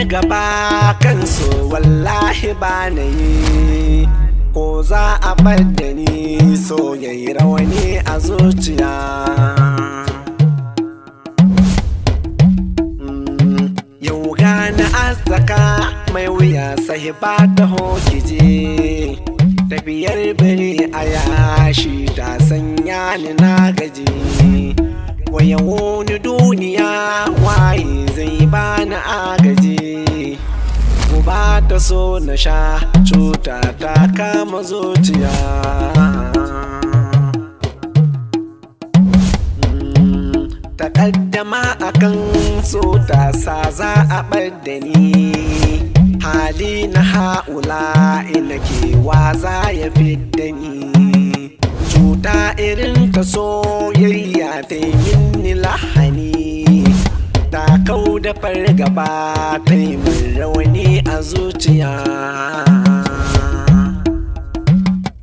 Fargaba kansu wallahi ba na yi, ko za a da ni, so yayi rawani a zuciya. Yau gane azzaka mai wuya sahiba ta hokije, tafiyar biri a yashi ta sanya ni na gaji. Waya wani duniya, waye zai bani agaji? Ba ta so na sha, cuta ta kama zuciya. Takaddama akan so ta sa za a ɓadda ni. Hali na ha'ula ina kewa za ya fidda ni. Cuta irin ta soyayya ta yi minni lahani, ta kau da fargaba, ta yi min rauni a zuciya.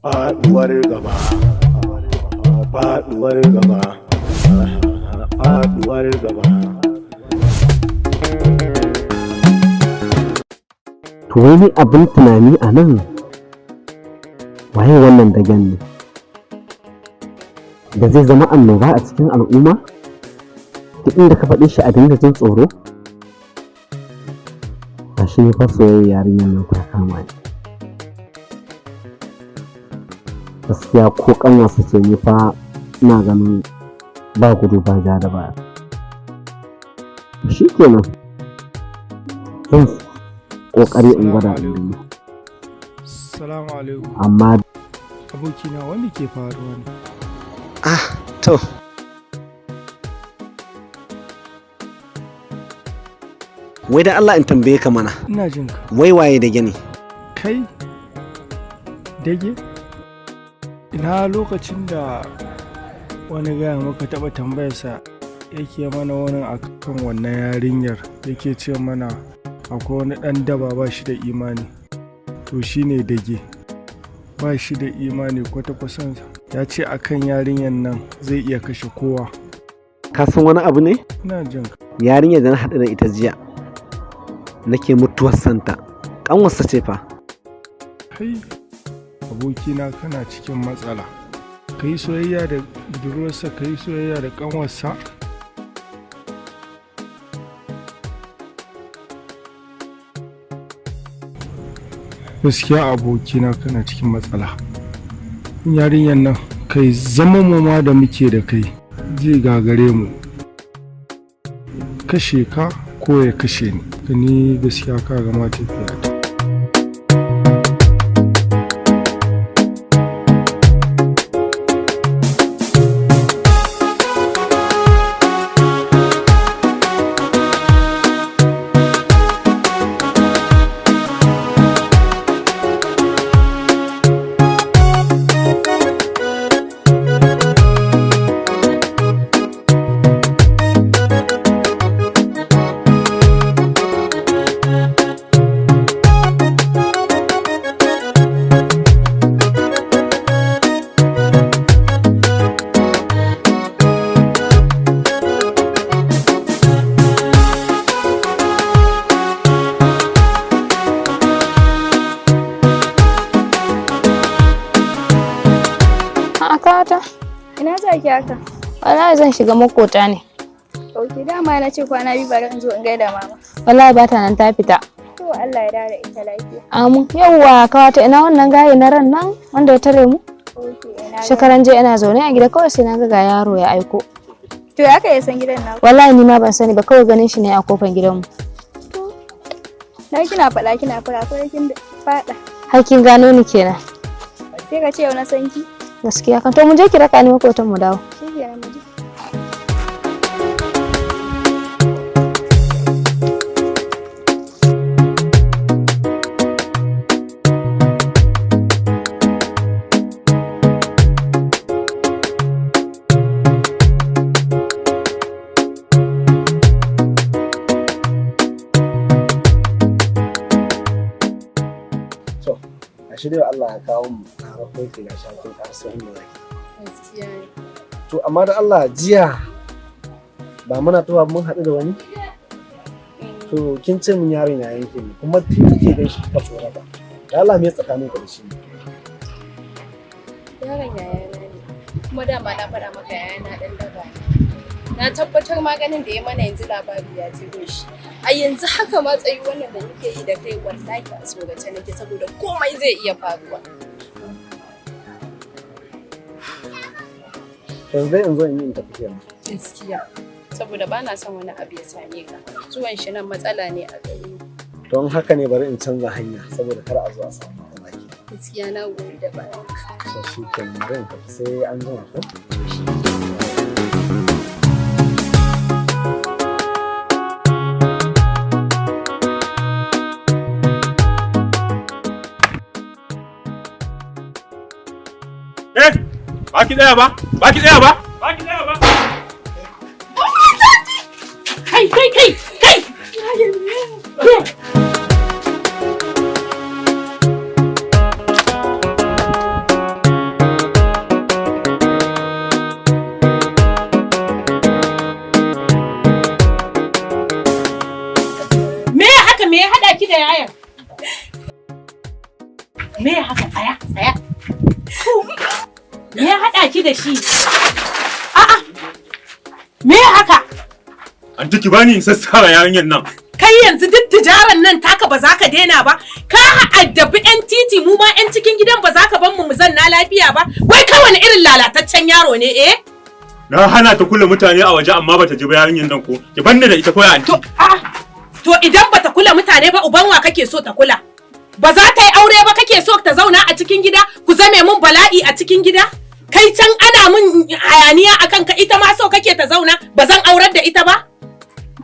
Faɗuwar gaba, faɗuwar gaba, faɗuwar gaba. To, wani abin tunani a nan, waye wannan dagen ne da zai zama annoba a cikin al'umma? Duk inda ka faɗe shi a dinga jin tsoro. Ga shi ne fa soyayya yarinyar nan ta kama ni. Gaskiya ko ƙanwarsa ce ni fa ina ganin ba gudu ba ja da baya. Shi kenan, zan ƙoƙari in gwada in gani. Salamu alaikum. Amma Abokina, wanda ke faruwa ne? Ah, to, wai da Allah in tambaye ka mana. Ina jin ka. Wai waye da gani? Kai? Dage? Ina lokacin da wani gaya muka taɓa tambayarsa, yake mana wani akan wannan yarinyar, yake ce mana akwai wani ɗan daba ba shi da imani. To shi ne Dage. Ba shi da imani kwata-kwasansa. Ya ce akan yarinyar nan zai iya kashe kowa. Ka san wani abu ne? Ina jin ka. Yarinyar da na haɗu da ita jiya nake mutuwar santa, ƙanwarsa ce fa. Kai, abokina, kana cikin matsala. Ka yi soyayya da budurwarsa, ka yi soyayya da ƙanwarsa. Gaskiya abokina, kana cikin matsala. Yarinyar nan, kai, zaman mu ma da muke da kai zai gagare mu. Kashe ka ko ya kashe ni. Ni gaskiya ka gama tafiya ta. A'a, kawata. Ina za ki haka? Wallahi zan shiga makota ne. Ok, dama na ce kwana biyu bari in zo in gaida mama. Wallahi ba ta nan, ta fita. To, Allah ya dawo da ita lafiya. Amin. Yauwa kawata, ina wannan gaye na ran nan wanda ya tare mu? Ok, ina ga. Shekaran jiya ina zaune a gida, kawai sai na ga yaro ya aiko. To, ya ka san gidan naku? Wallahi ni ma ban sani ba, kawai ganin shi ne a kofar gidanmu. Na kina faɗa kina fara ko kin faɗa. Har kin gano ni kenan. Sai ka ce yau na san ki. Gaskiya kan, to mu je ki raka ni makotan mu dawo. Shikenan, mu je. To, a shirya Allah ya kawo mu na rako ki, ga shakin kasuwan da zaki. Gaskiya ne. To, amma da Allah jiya ba muna tuwa mun haɗu da wani? To kin ce min yaron ya yanke ne kuma tun kike gan shi kika tsorata. Da Allah me tsakanin ku da shi? Yaron yayana ne. Kuma dama na faɗa maka yayana ɗan daba ne. Na tabbatar maganin da ya mana yanzu labari ya je shi. A yanzu haka ma tsayi wannan da nake yi da kai wallahi a tsorace nake saboda komai zai iya faruwa. Yanzu dai in zo in yi in tafi kenan. Gaskiya. Saboda ba na son wani abu ya same ka. Zuwan shi nan matsala ne a gare ni. Don haka ne bari in canza hanya saboda kar a zo a samu matsala ke. Gaskiya na goyi da bayan ka. To shi kenan bari in tafi sai an jima ko? Eh, ba ki tsaya ba, ba ki tsaya ba, ba ki tsaya ba. Kai, kai, kai, kai! Me ya haka me ya haɗa ki da yayan? Me ya haka tsaya tsaya. Me ya haɗa ki da shi? A'a. Me ya haka? Anti ki bani in sassara yarinyar nan. Kai yanzu duk tijaran nan taka ba za ka daina ba. Ka addabi 'yan titi mu ma 'yan cikin gidan ba za ka bar mu mu zanna lafiya ba. Wai kai wani irin lalataccen yaro ne eh? Na hana ta kula mutane a waje amma bata ji ba yarinyar nan ko. Ki banni da ita kawai anti. To a'a. To idan bata kula mutane ba uban wa kake so ta kula? Ba za ta yi aure ba kake so ta zauna a cikin gida ku zame mun bala'i a cikin gida? Kai can ana mun hayaniya akan ka ita ma so kake ta zauna ba zan aurar da ita ba?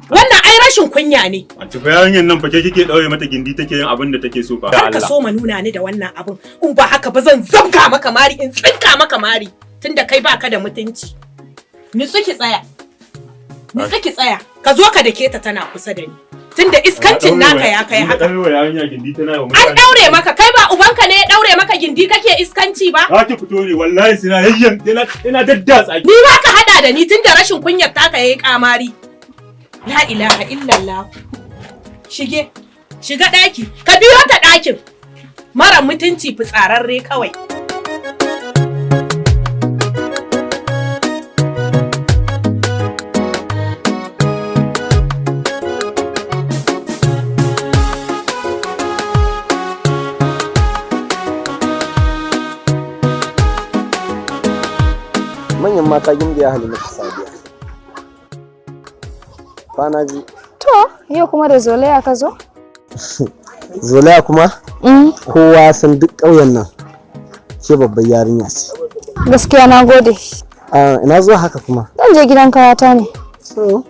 Wannan ai rashin kunya ne. Anti fa yarinyar nan fa ke kike daure mata gindi take yin abin da take so fa. Kar ka so ma nuna ni da wannan abun. In ba haka ba zan zabga maka mari in tsinka maka mari tunda kai baka da mutunci. Nitsu ki tsaya. Nitsu ki tsaya. Ka zo ka dake ta tana kusa da ni. Tunda iskancin naka ya kai haka. An daure yarinya gindi tana yi wa An mutane. daure maka kai ba ubanka ne ya daure maka gindi kake iskanci ba? Za ki fito ne wallahi suna yayyan ina ina daddatsa ki. Ni ma ka hada da ni tunda rashin kunyar taka yayi kamari. La ilaha illallah. Shige, shiga daki, ka biyo ta dakin. Mara mutunci fitsararre kawai. Manyan mata gimbiya Halimatu Sadiya. Kwana biyu. To, yau kuma da zolaya ka zo? Zolaya kuma? Kowa ya san duk ƙauyen nan. Ke babbar yarinya ce. Gaskiya na gode. Ah, ina zuwa haka kuma. Zan je gidan kawata ne. So,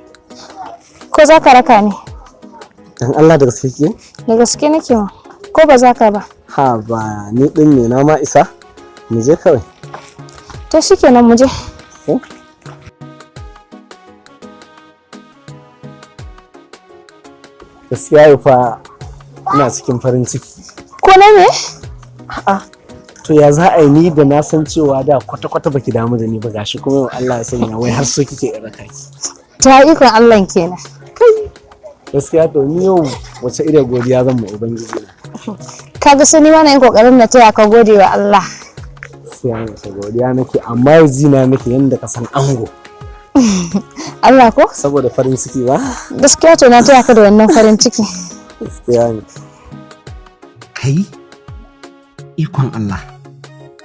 Ko za ka raka ni? dan Allah da gaske ke? Da gaske nake ma. Ko ba za ka ba? Ha ba ni din ne na ma isa. Mu je kawai. To shikenan mu je. Ko? Gaskiya yau fa ina cikin farin ciki. Ko na me? To ya za a yi ni da na san cewa da kwata-kwata baki damu da ni ba gashi kuma yau Allah ya sanya wai har so kike in raka ki. Ta ikon Allah kenan. Gaskiya to ni yau wace irin godiya zan ma Ubangiji na. Kaga sai ni ma na yi kokarin na taya ka gode wa Allah. Gaskiya wace godiya nake amma yanzu na nake yanda ka san ango Allah ko? saboda farin ciki ba. Gaskiya to na taya ka da wannan farin ciki. Gaskiya ne. Kai? Ikon Allah.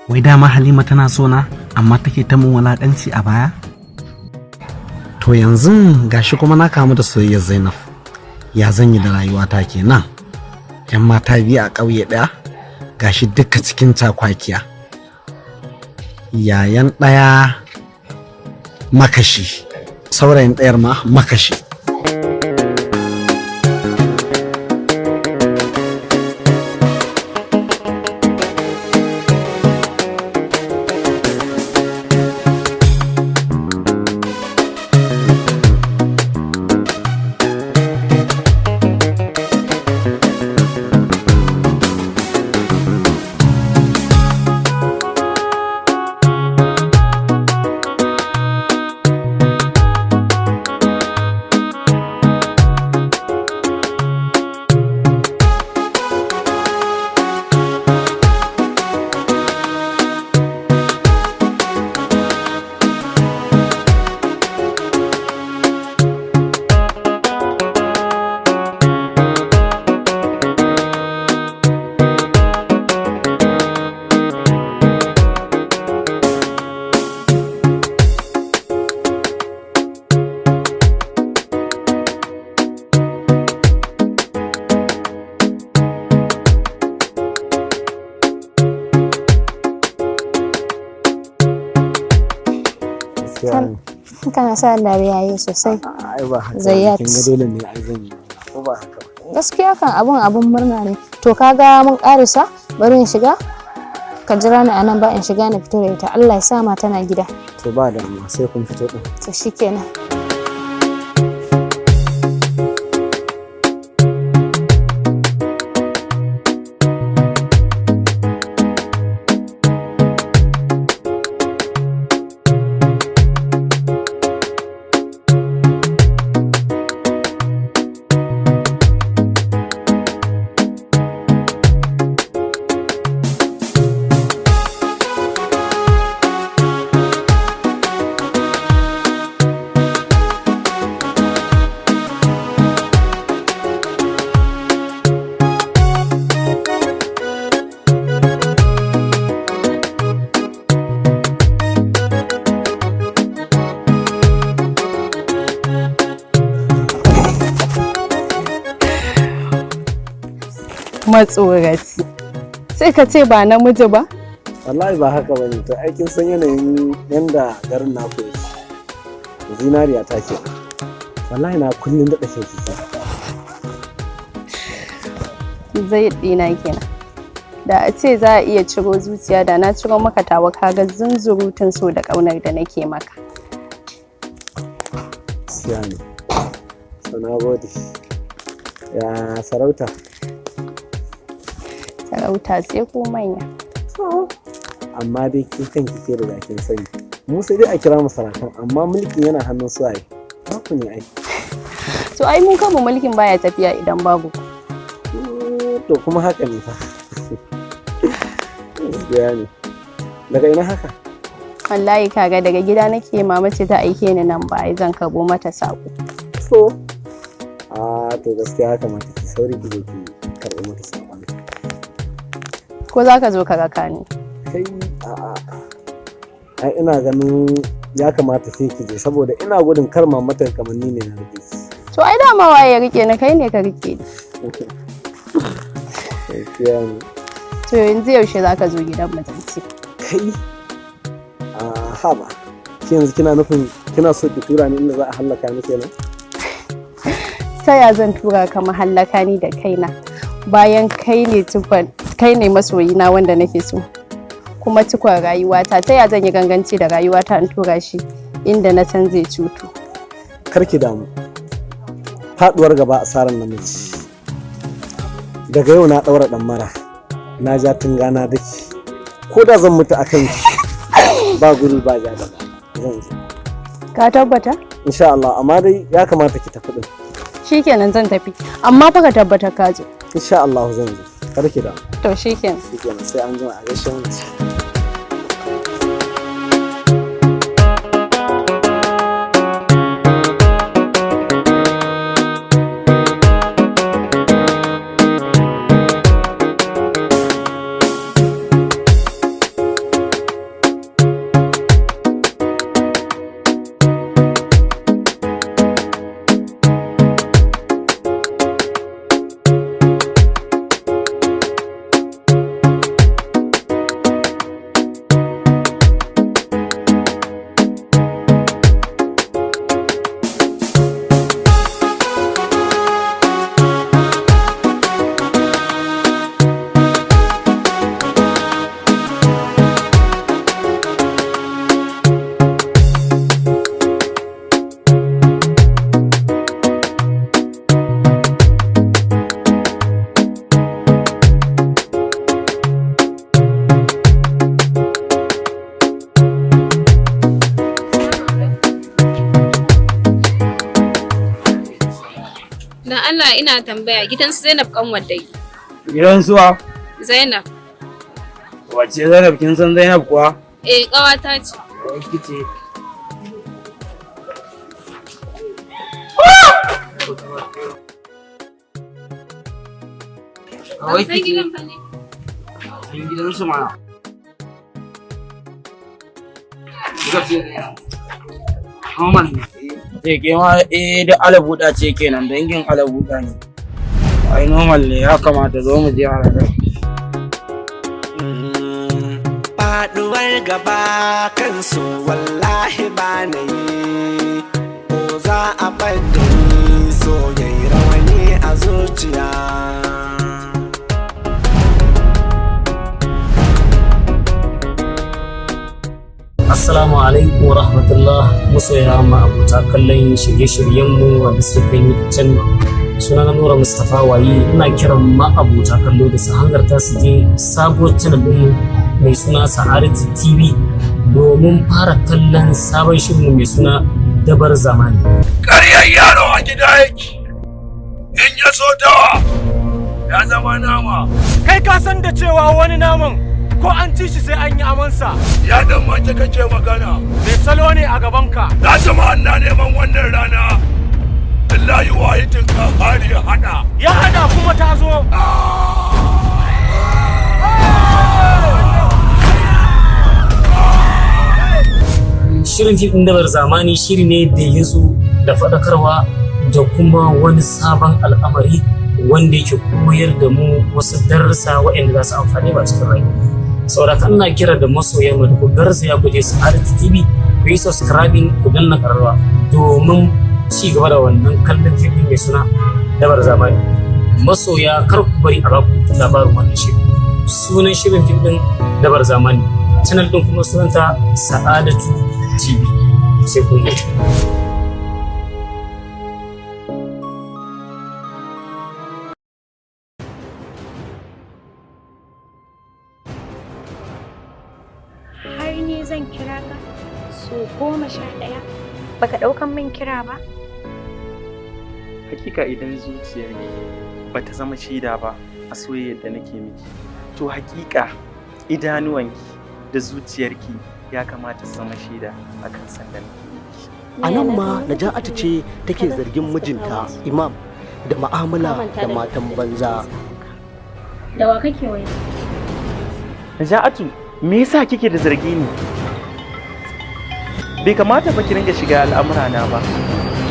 Wai dama Halima tana so na amma take ta mun walakanci a baya? To yanzu gashi kuma na kamu da soyayyar Zainab. Ya zan yi da rayuwata kenan? 'Yan mata biyu a ƙauye ɗaya gashi duka cikin cakwakiya. Yayan ɗaya makashi, saurayin ɗayar ma makashi. Kana sa dariya yi sosai. Ai ba haka. Zayyat. Kin ga dole ne ai zan yi. Ko ba haka ba? Gaskiya kan abun murna ne. To kaga mun karisa, bari in shiga. Ka jira ni anan ba in shiga na fito da ita. Allah ya sa ma tana gida. To ba damuwa, sai kun fito din. To shikenan. Matsoraci. Sai ka ce ba namiji ba? Wallahi ba haka bane. To ai kin san yanayin yanda garin naku yake. Zinariya ta ke. Wallahi na kullun daɗa kyau kike. Zai ɗina kenan. Da a ce za a iya ciro zuciya, da na ciro maka tawa, kaga zunzurutun so da ƙaunar da nake maka. Gaskiya ne. So na gode. Ya sarauta? Sarauta sai ko manya. Amma dai kin kanki ke riga kin sani. Mu sai dai a kira mu sarakan, amma mulkin yana hannun su ai. Ku ne ai. To ai mun kanmu mulkin baya tafiya idan babu ku. To kuma haka ne fa. Gaskiya ne. Daga ina haka? Wallahi kaga daga gida nake, mama ce ta aike ni nan ba ai zan kabo mata sako. To. Ah, to gaskiya ya kamata ki sauri ki je ki karɓi mata saƙon. Ko za ka zo ka raka ni? Kai, a'a. Ai ina ganin ya kamata sai ki je, saboda ina gudun kar mamata kamar ni ne na rike ki. To ai dama waye ya rike ni? Kai ne ka rike ni. Gaskiya ne. To yanzu yaushe za ka zo gidan mu zance? Kai. Ah, haba. Ki yanzu kina nufin kina so ki tura ni inda za a hallaka ni kenan? Ta ya zan tura ka mahallaka ni da kaina, bayan kai ne tukwan, kai ne masoyina wanda nake so kuma cikon rayuwata? Ta ya zan yi ganganci da rayuwata in tura shi inda na san zai cutu? Kar ki damu. Faduwar gaba asarar namiji. Daga yau na daura mara. Na ja tunga na daki. Ko da zan mutu akan ki, ba gudu ba ja da baya. Zan zo. Ka tabbata? Insha Allah, amma dai ya kamata ki tafi din. Shikenan, zan tafi, amma fa ka tabbata ka zo. Insha Allah zan zo. Kar ki damu. To shikenan. Shikenan, sai an jima, a gaishe mu. Dan Allah ina tambaya gidan su Zainab kanwar dai. Gidan suwa? Zainab. Wace Zainab? Kin san Zainab kuwa? Eh, kawata ce. Wai kice. Ban san gidan ba ne. San gidan su mana. Kika ce Zainab. Normal ne. Eh, ke ma eh da alabuɗa ce kenan, dangin alabuɗa ne. Ai normal ne, ya kamata zo mu je a ragar. Faduwar gaba kansu wallahi ba na yi, ko za a ɓadda ni, so yayi rawani a zuciya. Assalamu alaikum wa rahmatullah, masoya ma'abota kallon shirye-shiryenmu wanda suke kan YouTube channel. Suna na Nura Mustapha Wayi, ina kiran ma'abota kallo da su hanzarta su je sabuwar channel ɗinmu mai suna Sa'adatu TV domin fara kallon sabon shirinmu mai suna Dabar Zamani. Ƙaryar yaro a gida yake, in ya so dawa ya zama nama. Kai ka san da cewa wani naman ko an ci shi sai an yi amansa. Ya dan mace kake magana. Mai salo ne a gabanka. Na jama'a na neman wannan rana. Billahi wahidin ka hari ya hada. Ya hada kuma ta zo. Shirin fim ɗin Dabar Zamani shiri ne da ya zo da faɗakarwa da kuma wani sabon al'amari wanda yake koyar da mu wasu darussa waɗanda za su amfani ba cikin rayuwa. Saboda haka ina kira da masoyan mu da ku garzaya ku je Sa'adatu TV, ku yi subscribing, ku danna ƙararrawa domin ci gaba da wannan kallon fim ɗin mai suna Dabar Zamani. Masoya, kar ku bari a baku labarin wannan shirin. Sunan shirin fim ɗin Dabar Zamani. Channel ɗin kuma sunanta Sa'adatu TV. Sai kun zo. Har ni zan kira ka so 11 baka ɗaukan min kira ba? Hakika idan zuciyarki bata zama shaida ba a soyayyar da nake miki, to hakika idanuwanki da zuciyarki ya kamata su zama shaida akan san da nake miki. A nan ma Naja'atu ce take zargin mijinta Imam da ma'amala da matan banza. Da wa kake waya? Naja'atu, me yasa kike da zargi ne? Bai kamata fa ki ringa shiga al'amurana ba.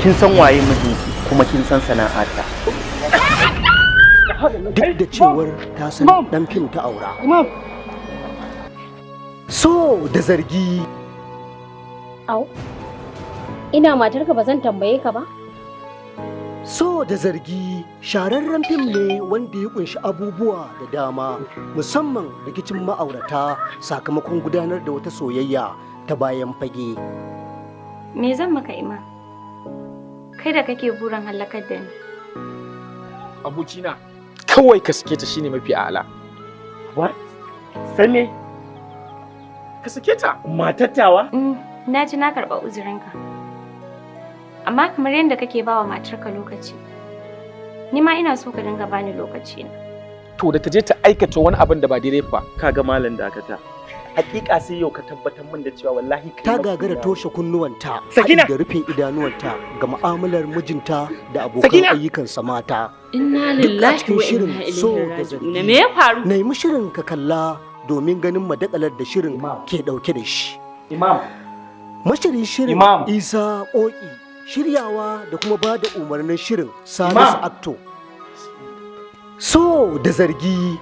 Kin san waye mijinki kuma kin san sana'ata. Duk da cewar ta san dan fim ta aura. So da zargi. Au. Ina matarka ba zan tambaye ka ba? So da zargi shararren fim ne wanda ya kunshi abubuwa da dama, musamman rikicin ma'aurata sakamakon gudanar da wata soyayya ta bayan fage. Me zan maka, Iman? Kai da kake burin halakar da ni. Abokina, kawai ka sake ta shine mafi a'ala. What? Same? Ka sake ta. Matattawa? Na ji, na karɓa uzurinka. Amma kamar yadda kake ba wa matarka lokaci, ni ma ina so ka dinga bani lokaci na. To da ta je ta aikata wani abin da ba daidai ba. Kaga malam, dakata. Hakika sai yau ka tabbatar min da cewa wallahi kai Ta gagara toshe kunnuwanta Sakina! haɗi da rufe idanuwanta ga mu'amalar mijinta da abokan Sakina! ayyukansa mata. Inna Duk a lillahi cikin wa shirin inna So ilaihi da raji'un. zargi. Me ya faru? Nemi shirin ka kalla domin ganin madakalar da shirin ke ɗauke da shi. Imam. Mashirin shirin Imam. Isa Oki, shiryawa da kuma ba da umarnin shirin Salisu Imam. Akto. So da zargi.